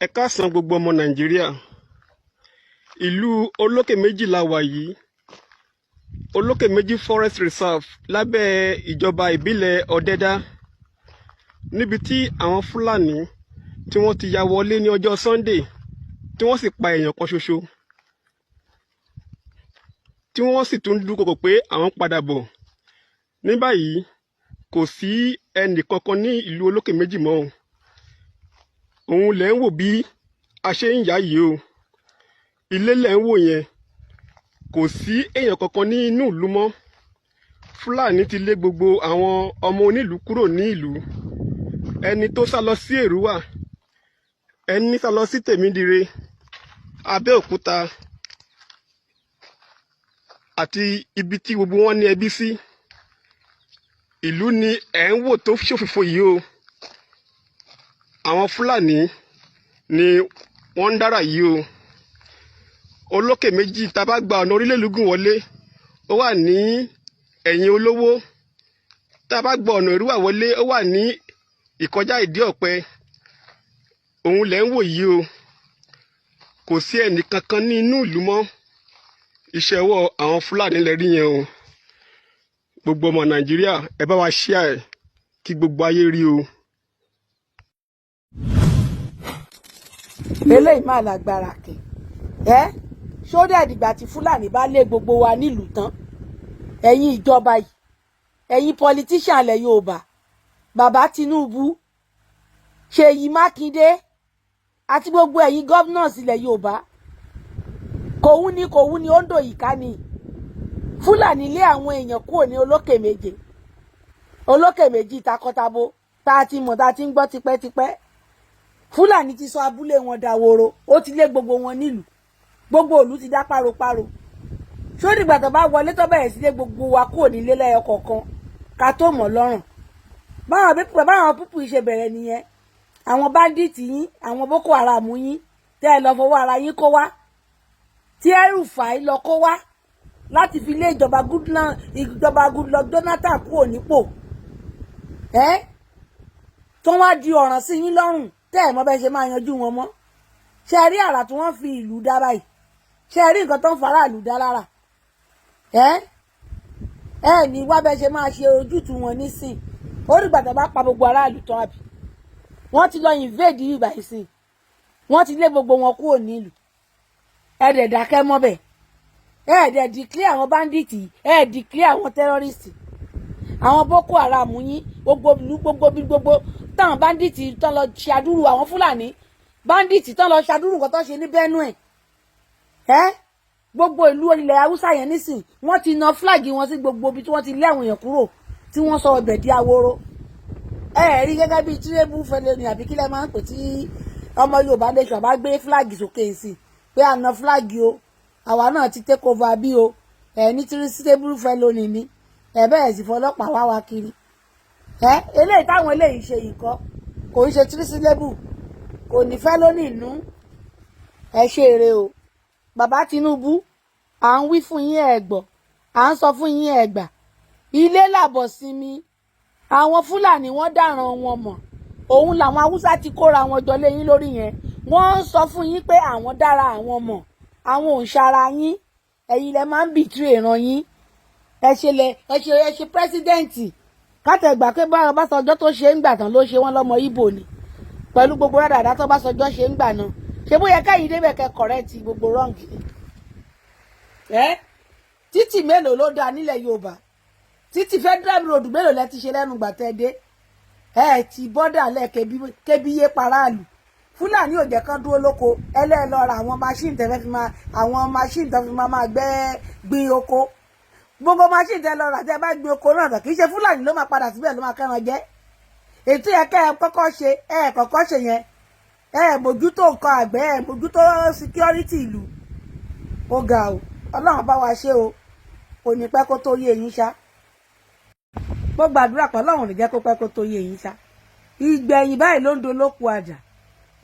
Ẹ káàsán, gbogbo ọmọ Nàìjíríà. Ìlú Olókè Méjì la wà yìí, Olókè Méjì Forest Reserve lábẹ́ ìjọba ìbílẹ̀ Ọ̀dẹ̀dá, níbi tí àwọn Fúlàní tí wọ́n ti ya wọlé ní ọjọ́ Sunday, tí wọ́n sì pa èèyàn kan ṣoṣo, tí wọ́n sì tún dúnkokò pé àwọn padà bọ̀. Ní báyìí, kò sí ẹnì kankan ní ìlú Olókè Méjì mọ́ o. Òun lẹ̀ ń wò bí a ṣe ń yá yìí o. Ilé lẹ̀ ń wò yẹn, kò sí èèyàn kankan ní inú ìlú mọ́. Fúlàní ti lé gbogbo àwọn ọmọ onílùú kúrò ní ìlú. Ẹni tó sá lọ sí Èrúwà, ẹni sá lọ sí Tèmídire, Abẹ́òkúta àti ibi tí gbogbo wọn ní ẹbí sí. Ìlú ni ẹ̀ ń wò tó ṣòfìfo yìí o. Àwọn Fúlàní ni wọ́n ń dára yìí o. Olókè Méjì, tá a bá gba ọ̀nà Orílẹ̀-Lúgùn wọlé, ó wà ní ẹ̀yìn Olówó. Tá a bá gba ọ̀nà Èrúwà wọlé, ó wà ní ìkọjá Ìdí Ọ̀pẹ. Òun lẹ̀ ń wò yìí o. Kò sí ẹnì kankan ní inú ìlú mọ́. Iṣẹ́ ọwọ́ àwọn Fúlàní lẹ rí yẹn o. Gbogbo ọmọ Nàìjíríà, ẹ bá wa share ẹ̀ kí gbogbo ayé rí o. Eléyìí máa lágbára kẹ ẹ. Ṣódà ìdìgbà tí Fúlàní bá lé gbogbo wa nílùú tán? Ẹ̀yin ìjọba yìí, ẹ̀yin politician ilẹ̀ Yorùbá, bàbá Tinubu, Ṣèyí Mákindé àti gbogbo ẹ̀yin governors ilẹ̀ Yorùbá, kòun ní kòun ní ó ń dòyìká ni. Fúlàní lé àwọn èèyàn kúrò ní Olókè Méje, Olókè Méjì takọtabo tá a ti mọ̀, tá a ti ń gbọ́ tipẹ́tipẹ́. Fúlàní ti sọ abúlé wọn dahoro, ó ti lé gbogbo wọn nílùú, gbogbo ìlú ti dá páropáro. Ṣó dìgbà tó bá wọlé, tó bẹ̀rẹ̀ sí lé gbogbo wa kúrò nílé lẹ́yọ kọ̀ọ̀kan ká tó mọ̀ lọ́rùn? Báwọn people ṣe bẹ̀rẹ̀ nìyẹn. Àwọn bandit yín, àwọn Boko Haram yín tẹ́ ẹ lọ fọwọ́ ara yín kó wá, tí El-Rufai lọ kó wá láti fi lé ìjọba Goodluck, ìjọba Goodluck Jonathan kúrò nípò ẹ́, tó wá di ọ̀ràn sí yín lọ́rùn, tẹ́ ẹ̀ mọ̀ bẹ́ẹ̀ ṣe máa yanjú wọn mọ́. Ṣe rí àrà tí wọ́n fi ìlú dá báyìí? Ṣe rí nǹkan tó ń faraàlú dá lára? Ẹ ẹ ní wá bẹ́ẹ̀ ṣe máa ṣe ojútùú wọn nísìn. Ó dìgbà tó bá pa gbogbo aráàlú tán, àbí? Wọ́n ti lọ invade ibà ìsìn, wọ́n ti lé gbogbo wọn kúrò nílùú. Ẹ dẹ̀ dákẹ́ mọ́bẹ̀, ẹ dẹ̀ declare àwọn bandit, ẹ declare àwọn terrorist, àwọn Boko Haram yín, gbogbo ìlú, gbogbo bí gbogbo táwọn bandit tán lọ ṣàdúrú, àwọn Fúlàní bandit tán lọ ṣàdúrú nǹkan tó ṣe ní Benue. Ẹ gbogbo ìlú ilẹ̀ Haúsá yẹn nísìn, wọ́n ti na flag wọn sí gbogbo ibi tí wọ́n ti lé àwọn èèyàn kúrò, tí wọ́n sọ ọbẹ̀ di ahoro. Ẹ rí gẹ́gẹ́ bíi treasonable felony, àbí kílẹ̀ máa ń pè tí ọmọ Yorùbá nation bá gbé flag sókè sí pé àna flag o, àwa náà ti take over bí o. Ẹ ní treasonable felony ni. Ẹ bẹ́ẹ̀ sì fọlọ́pàá wá wa kiri. Ẹ eléyìí táwọn eléyìí ṣe yìí kọ́, kò ń ṣe treasonable, kò ní felony inú. Ẹ ṣe eré o. Bàbá Tinubu, à ń wí fún yín, ẹ gbọ́. À ń sọ fún yín, ẹ gbà. Ilé làbọ̀ sinmi. Àwọn Fúlàní, wọ́n dáràn wọn mọ̀. Òun làwọn Haúsá ti kóra wọn jọ lé yín lórí yẹn. Wọ́n ń sọ fún yín pé àwọn dára àwọn mọ̀, àwọn ò ń ṣara yín. Ẹ̀yin lẹ máa ń betray ìran yín. Ẹ ṣe lẹ ẹ ṣe, ẹ ṣe president. Kátẹ̀gbà pé bá Ọbásanjọ́ tó ṣe ń gbà tán ló ṣe wọ́n lọ́mọ Ìgbò ni, pẹ̀lú gbogbo rádàdà tó Ọbásanjọ́ ṣe ń gbà náà, ṣé bóyá kẹ́yìn débẹ̀ kẹ́ correct gbogbo wrong ni? Ẹ títì mélòó ló dáa nílẹ̀ Yorùbá? Títì federal road mélòó lẹ ti ṣe lẹ́nu gbà tẹ́ dé? Ẹ ti bọ́dà lẹ̀ kébi yé paráàlú. Fúlàní ò jẹ́ kán dúró lóko. Ẹlẹ́ẹ̀ lọ ra àwọn machine tẹ́ fẹ́ fi máa, àwọn machine tẹ́ fi máa gbẹ́ gbin oko. Gbogbo machine tẹ́ lọ rà, tẹ́ bá gbin oko náà tán, kì í ṣe Fúlàní ló máa padà síbẹ̀ ló máa kẹ́ran jẹ́? Ètò yẹ kẹ́ ẹ kọ́kọ́ ṣe, ẹ kọ́kọ́ ṣe yẹn. Ẹ mójútó nǹkan àgbẹ̀, ẹ mójútó security ìlú. Ó ga o. Ọlọ́run bá wa ṣe o. Kò ní pẹ́ kó tó yé yín ṣá. Mo gbàdúrà pé Ọlọ́run ò ní jẹ́ kó pẹ́ kó tó yé yín ṣá. Ìgbẹ̀yìn báyìí ló ń dolóko àjà.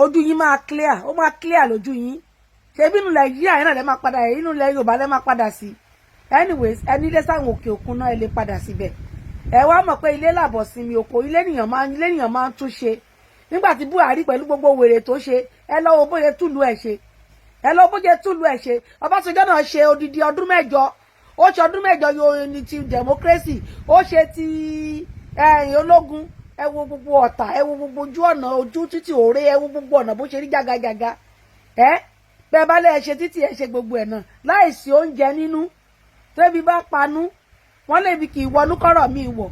Ojú yín máa clear, ó máa clear lójú yín. Ṣé bínú Nàìjíríà yẹn náà lẹ́ máa padà, inú ilẹ̀ Yorùbá lẹ́ máa padà sí? Anyways, ẹni ilé sáwọn òkè òkun náà, ẹ lè padà síbẹ̀. Ẹ wá mọ̀ pé ilé làbọ̀ sinmi oko. Ilé nìyàn máa ń tún ṣe. Nígbà tí Buhari pẹ̀lú gbogbo wèrè tó ṣe Ẹ lọ wo bóyá túlù ẹ̀ ṣe, ẹ lọ bóyá túlù ẹ̀ ṣe. Ọbásanjọ́ náà ṣe odidi ọdún 8, ó ṣe ọdún 8 yóò ní ti democracy, ó ṣe ti ẹ̀yìn ológun. Ẹ wo gbogbo ọ̀tà, ẹ wo gbogbo ojú ọ̀nà, ojú títì òré, ẹ wo gbogbo ọ̀nà bó ṣe rí jágajàga. Ẹ bẹ́ẹ̀ bá lẹ́ ṣe títì, ẹ ṣe gbogbo ẹ̀ náà láìsí oúnjẹ nínú. Tẹ́bi bá panú, wọ́n lè fi kì í wọnú kọ́rọ̀ mi wọ̀.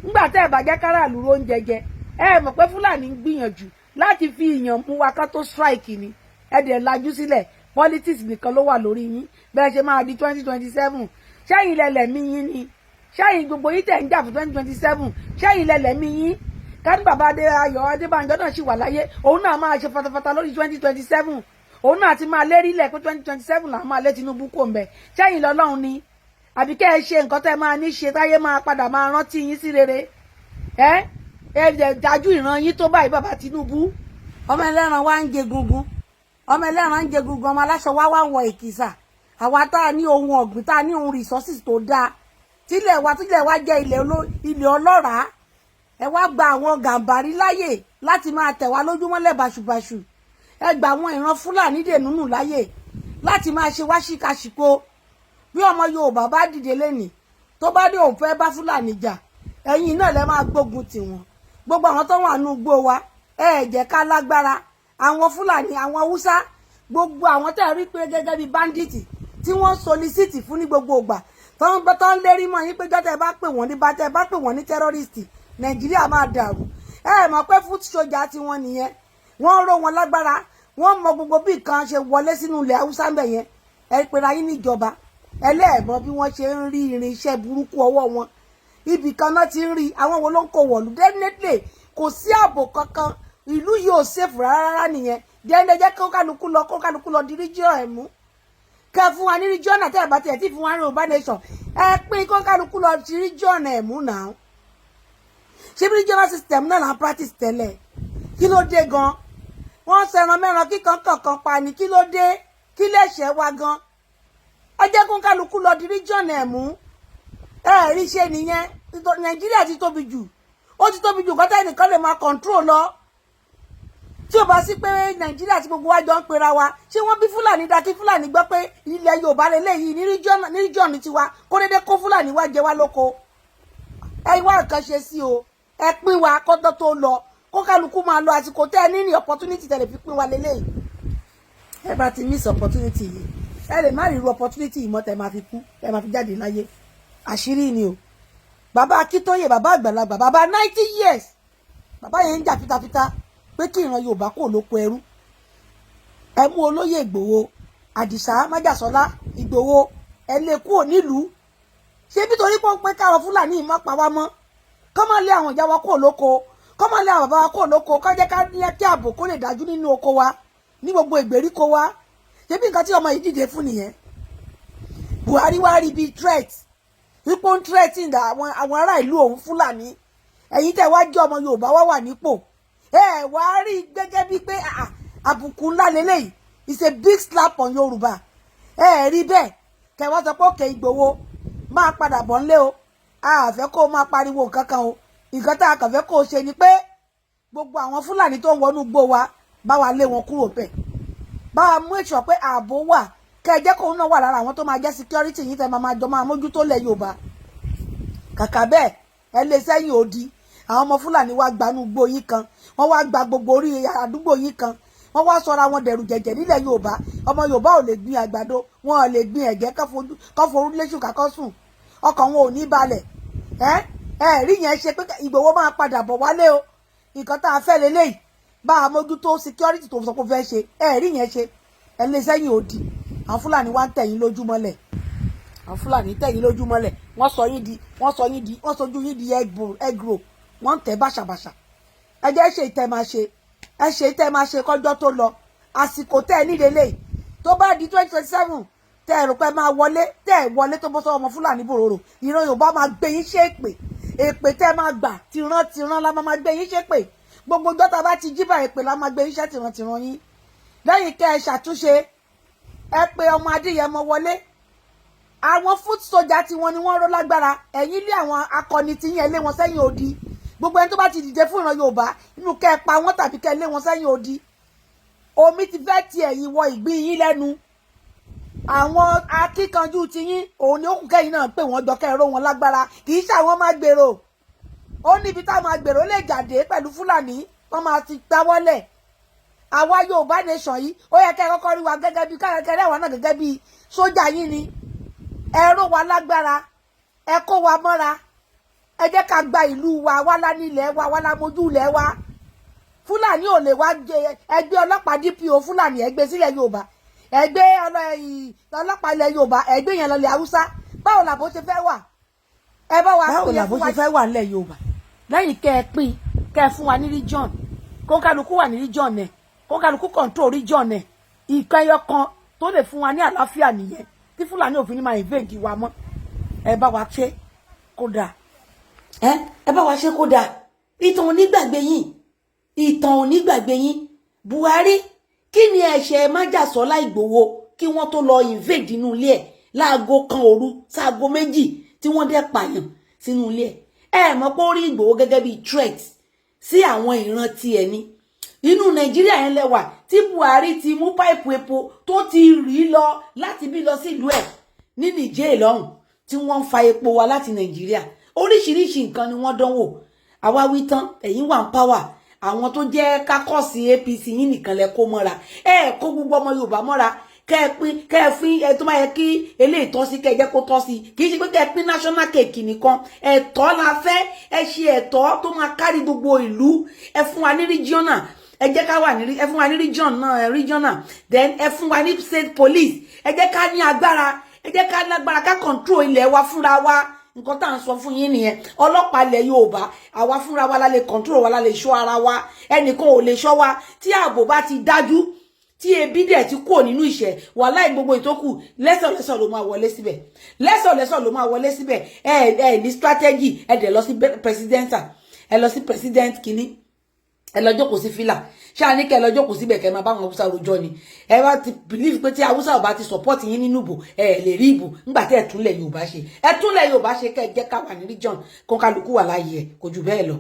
Ńgbà tẹ́ ẹ̀ bá jẹ́ káràlú oúnjẹ jẹ, ẹ mọ̀ pé Fúlàní ń gbìyànjú láti fi ìyàn mú wa ká tó strike ni. Ẹ dẹ̀ lajú sílẹ̀, politics nìkan ló wà lórí yín. Bẹ́ẹ̀ ṣe máa di 2027, ṣẹ́yìn lẹlẹ̀ mí yín ni? Ṣẹ́yìn gbogbo yín tẹ̀ ń jà fún 2027, ṣẹ́yìn lẹlẹ̀ mí yín? Ká ní bàbá Adé Ayọ̀ Adébánjọ náà ṣì wà láyé, òun náà máa ṣe fatafata lórí 2027. Òun náà ti máa lérí lẹ̀ pé 2027 là máa lé Tinubu kò ń bẹ̀. Ṣẹ́yìn lọ́lọ́run ni? Àbí kẹ́ ẹ ṣe nǹkan tẹ́ máa ní ṣe táyé máa padà máa rántí yín sí rere? Ẹ ẹ dájú ìran yín tó báyìí, bàbá Tinubu. Ọmọ ẹlẹ́ran wa ń jẹ gungun, ọmọ ẹlẹ́ran ń jẹ gungun, ọmọ aláṣọ wa wá ń wọ èkìsà. Àwa tá a ní ohun ọ̀gbìn, tá a ní ohun resources tó dáa, tílẹ̀ wa jẹ́ ilẹ̀ ọlọ́ràá, ẹ wá gba àwọn Gàǹbàrí láyè láti máa tẹ̀ wá lójúmọ́lẹ̀ bàṣubàṣu. Ẹ gba àwọn ìran Fúlàní dènúnù láyè láti máa ṣe wá ṣìkàṣìkò. Bí ọmọ Yorùbá bá dìde lẹ́nìí, tó bá dé òun fẹ́ bá Fúlàní jà, ẹ̀yin náà lẹ máa gbógun tì wọ́n. Gbogbo àwọn tó wà nínú igbó wa, ẹ jẹ́ ká lágbára. Àwọn Fúlàní, àwọn Haúsá, gbogbo àwọn tẹ́ ẹ rí pé gẹ́gẹ́ bíi bandit tí wọ́n solicit fún ní gbogbo ìgbà tó ń tó ń lérí mọ́ yín pé jọ́tẹ̀ bá pè wọ́n ní bá tẹ́ bá pè wọ́n ní terrorist, Nàìjíríà máa dàrú. Ẹ mọ̀ pé foot soldier tí wọ́n nìyẹn, wọ́n ró wọn lágbára, wọ́n mọ gbogbo bí nǹkan ṣe wọlé sínú ilẹ̀ Haúsá ń bẹ̀ yẹn. Ẹ pera yín níjọba, ẹlẹ́ẹ̀mọ́ bí wọ́n ṣe ń rí irinṣẹ́ burúkú ọwọ́ wọn. Ibì kan náà ti ń rí. Àwọn wo ló ń kó wọ̀lú? Definitely kò sí ààbò kankan, ìlú yìí ò safe rárá nìyẹn. Jẹ́ jẹ́ kó kálukú lọ, kó kálukú lọ di region ẹ̀ mú. Kẹ fún wa ní region náà, tẹ́ ẹ̀ bá tiẹ̀ tí fún wa ní Yorùbá nation, ẹ pín kó kálukú lọ di region ẹ̀ mú náà. Ṣé bí regional system náà là ń practice tẹ́lẹ̀? Kí ló dé gan? Wọ́n sẹran mẹ́ran kíkan kankan pa ni. Kí ló dé? Kí lẹ̀ṣẹ̀ wa gan? Ẹ jẹ́ kó kálukú lọ di region ẹ̀ mú. Ẹ rí ṣe nìyẹn. Nàìjíríà ti tóbi jù, ó ti tóbi jù kọ́tà ẹnìkan lè máa control lọ. Tí ó bá sí pé Nàìjíríà tí gbogbo wa jọ ń pera wa, ṣé wọ́n bí Fúlàní dá kí Fúlàní gbọ́ pé ilẹ̀ Yorùbá lélẹ́yìí ní region tiwa, kó dédé kó Fúlàní wá jẹ wá lóko? Ẹ wá nǹkan ṣe sí o. Ẹ pín wa kọ́tọ́ tó lọ, kó kálukú máa lọ. Àsìkò tẹ́ ẹ ní ní opportunity tẹ̀lé fi pín wa lélẹ́yìí. Ẹ bá ti miss opportunity yìí, ẹ lè má rí irú opportunity yìí mọ́ tẹ́ máa fi kú, tẹ́ máa fi jáde láyé. Àṣírí ni o. Bàbá Akíntóyè, bàbá àgbàlagbà, bàbá 90 years, bàbá yẹn ń jà fitafita pé kí ìran Yorùbá kò lóko ẹrú. Ẹ mú olóyè Ìgbòho, Àdìsá Májàsọ́lá Ìgbòho, ẹ lè kúrò nílùú. Ṣé nítorí pé ó pé káwọn Fúlàní má pa wá mọ́, kọ́ máa lé àwọn ìyá wa kúrò lóko, kọ́ máa lé àwọn bàbá wa kúrò lóko, kọ́ jẹ́ ká ní kí ààbò kó lè dájú nínú oko wa, ní gbogbo ìgbèríko wa? Ṣé bí nǹkan tí ọmọ yìí dìde fún nìyẹn? Buhari wá rí bíi threat, wípé ó ń threaten àwọn ará ìlú òun, Fúlàní. Ẹ̀yin tẹ́ wá jẹ́ ọmọ Yorùbá wá wà nípò, ẹ wá rí gẹ́gẹ́ bíi pé àbùkù ńlá lélẹ́yìí. It's a big slap on Yorùbá. Ẹ rí bẹ́ẹ̀, kẹ́ wá sọ pé òkè, Ìgbòho máa padà bọ̀ ńlé o, a fẹ́ kó o máa pariwo nǹkan kan o. Nǹkan tá a kàn fẹ́ kó o ṣe ni pé gbogbo àwọn Fúlàní tó ń wọnú igbó wa, bá wa lé wọn kúrò bẹ́ẹ̀, bá wa mú èso pé ààbò wà. Kẹ́ ẹ jẹ́ kóun náà wà lára àwọn tó máa jẹ́ security yín, tẹ́ máa jọ máa mójútó lẹ̀ Yorùbá. Kàkà bẹ́ẹ̀, ẹ lé sẹ́yìn odi. Àwọn ọmọ Fúlàní wá gbanú igbó yín kan, wọ́n wá gba gbogbo orí àdúgbò yín kan, wọ́n wá sọra wọn dẹ̀rù jẹ̀jẹ̀ nílẹ̀ Yorùbá. Ọmọ Yorùbá ò lè gbin àgbàdo, wọn ò lè gbin ẹ̀gẹ́, kọ́ forí léṣù kakọ́ sùn, ọkàn wọn ò ní balẹ̀. Ẹ ẹ rí yẹn ṣe pé Ìgbòho máa padà bọ̀ wálé o. Nǹkan tá a fẹ́ lélẹ́yìí, bá a mójútó security tó sọ pé ó fẹ́ ṣe. Ẹ rí yẹn ṣe, ẹ lé sẹ́yìn odi. Àwọn Fúlàní wá ń tẹ̀yìn lójúmọ́lẹ̀, àwọn Fúlàní tẹ̀yìn lójúmọ́lẹ̀. Wọ́n sọ yín di, wọ́n sojú yín di egg roll, wọ́n ń tẹ̀ bàṣàbàṣà. Ẹ jẹ́ ṣe ìtẹ́ máa ṣe, ẹ ṣe ìtẹ́ máa ṣe kọjọ́ tó lọ. Àsìkò tẹ́ ẹ nílé lè tó bá di 2027, tẹ́ ẹ rò pé máa wọlé, tẹ́ ẹ wọlé, tó bọ́ sọ́wọ́ ọmọ Fúlàní bòròrò, ìran Yorùbá máa gbé yín ṣépè. Èpè tẹ́ máa gbà, tìran tìran la máa gbé yín ṣépè. Gbogbo ọjọ́ tá bá ti jí bá, èpè la máa gbé yín ṣẹ́ tìran tìran yín. Lẹ́yìn kẹ́ ẹ ṣàtúnṣe, ẹ pé ọmọ Adéyẹmọ wọlé. Àwọn foot soldier tí wọn ni wọ́n ró lágbára. Ẹ̀yìn lé àwọn akọni tí yẹn, lé wọn sẹ́yìn odi. Gbogbo ẹni tó bá ti dìde fún ìran Yorùbá, inú kẹ́ ẹ pa wọ́n tàbí kẹ́ ẹ lé wọn sẹ́yìn odi. Omi ti fẹ́ ti ẹ̀yìn wọ ìgbín yín lẹ́nu. Àwọn akíkanjú ti yín, òun ni ó kù kẹ́yìn náà pé wọ́n jọ kẹ́ ẹ̀rọ wọn lágbára. Kì í ṣàwọn máa gbèrò. Ó níbi táwọn agbèrò lè jáde pẹ̀lú Fúlàní, wọ́n máa ti dáwọ́lẹ̀. Àwa Yorùbá nation yìí, ó yẹ kẹ́ ẹ kọ́kọ́ rí wa gẹ́gẹ́ bí káyọ̀kẹ́rẹ́ àwa náà gẹ́gẹ́ bí sójà yín ni. Ẹ ró wa lágbára, ẹ kó wa mọ́ra, ẹ jẹ́ ká gba ìlú wa. Wá lá nílẹ̀ wa, wá lá mójú ilẹ̀ wa. Fúlàní ò lè wá jẹ. Ẹgbẹ́ ọlọ́pàá DPO Fúlàní, ẹgbẹ́ sílẹ̀ Yorùbá, ẹgbẹ́ ọlọ́pàá ilẹ̀ Yorùbá, ẹgbẹ́ yẹn lọlẹ̀ Haúsá. Báwo làbó ṣe fẹ́ wà? Ẹ bá wa Báwo pín ẹ làbó fún wa. ṣe fẹ́ wà nílẹ̀ Yorùbá Lẹ́yìn kẹ́ ẹ pín, kẹ́ ẹ fún wa ní region, kó kálukú wà ní region ẹ̀, kó kálukú control region ẹ̀. Ìkan ẹyọ kan tó lè fún wa ní àlàáfíà nìyẹn, tí Fúlàní òfin ní máa invade wa mọ́. Ẹ bá wa ṣe kódà. Ẹ bá wa ṣe kó dáa. Ìtàn onígbàgbé yín, ìtàn onígbàgbé yín. Buhari, kí ni ẹ̀ṣẹ̀ májàsọ́lá Ìgbòho kí wọ́n tó lọ invade inú ilé ẹ̀ láago 1 òru sáago 2, tí wọ́n dẹ̀ pààyàn sínú ilé ẹ̀? Ẹ mọ̀ pé ó rí Ìgbòho gẹ́gẹ́ bíi threat sí àwọn ìran tiẹ̀ ni. Inú Nàìjíríà yẹn lẹ́wà tí Buhari ti mú pipe epo tó ti rí lọ láti bí lọ sílùú ẹ̀ ní Niger lọ́hùn, tí wọ́n ń fa epo wa láti Nàìjíríà. Oríṣiríṣi nǹkan ni wọ́n dánwò. Àwa wí tán, ẹ̀yin wà ń power. Àwọn tó jẹ́ caucus APC yín nìkan lẹ kó mọ́ra. Ẹ kó gbogbo ọmọ Yorùbá mọ́ra, kẹ́ ẹ pín, kẹ́ ẹ fín ẹ tó máa yẹ kí eléyìí tọ́ sí, kẹ́ ẹ jẹ́ kó tọ́ sí. Kì í ṣe pé kẹ́ ẹ pín national cake nìkan. Ẹ̀tọ́ la fẹ́. Ẹ ṣe ẹ̀tọ́ tó máa kárí gbogbo ìlú. Ẹ fún wa ní regional, ẹ jẹ́ ká wà ní, ẹ fún wa ní region náà, regional, then ẹ fún wa ní state police. Ẹ jẹ́ ká ní agbára, ẹ jẹ́ ká lágbára ká control ilẹ̀ wa fúnra wa. Nǹkan tá à ń sọ fún yín nìyẹn. Ọlọ́pàá ilẹ̀ Yorùbá, àwa fúnra wa la lè control wa, la lè ṣọ́ ara wa. Ẹnìkan ò lè ṣọ́ wa. Tí ààbò bá ti dájú, tí ebi dẹ̀ ti kúrò nínú ìṣẹ́, wàláì, gbogbo ìtókù lẹ́sọ̀lẹ́sọ̀ ló máa wọlé síbẹ̀, lẹ́sọ̀lẹ́sọ̀ ló máa wọlé síbẹ̀. Ẹ ẹ ní strategy. Ẹ dẹ̀ lọ sí presidential, ẹ lọ sí president kínní, ẹ lọ jókòó sí fìlà. Ṣáà ní kẹ́ ẹ lọ jókòó síbẹ̀, kẹ́ ẹ máa bá àwọn Haúsá rojọ́ ni. Ẹ wá ti believe pé tí Haúsá ò bá ti support yín nínú ìbò, ẹ lè rí ìbò. Nígbà tí ẹ túnlẹ̀ Yorùbá ṣe, ẹ túnlẹ̀ Yorùbá ṣe, kẹ́ ẹ jẹ́ ká wà ní region, kó kálukú wà láàyè ẹ. Kò jù bẹ́ẹ̀ lọ.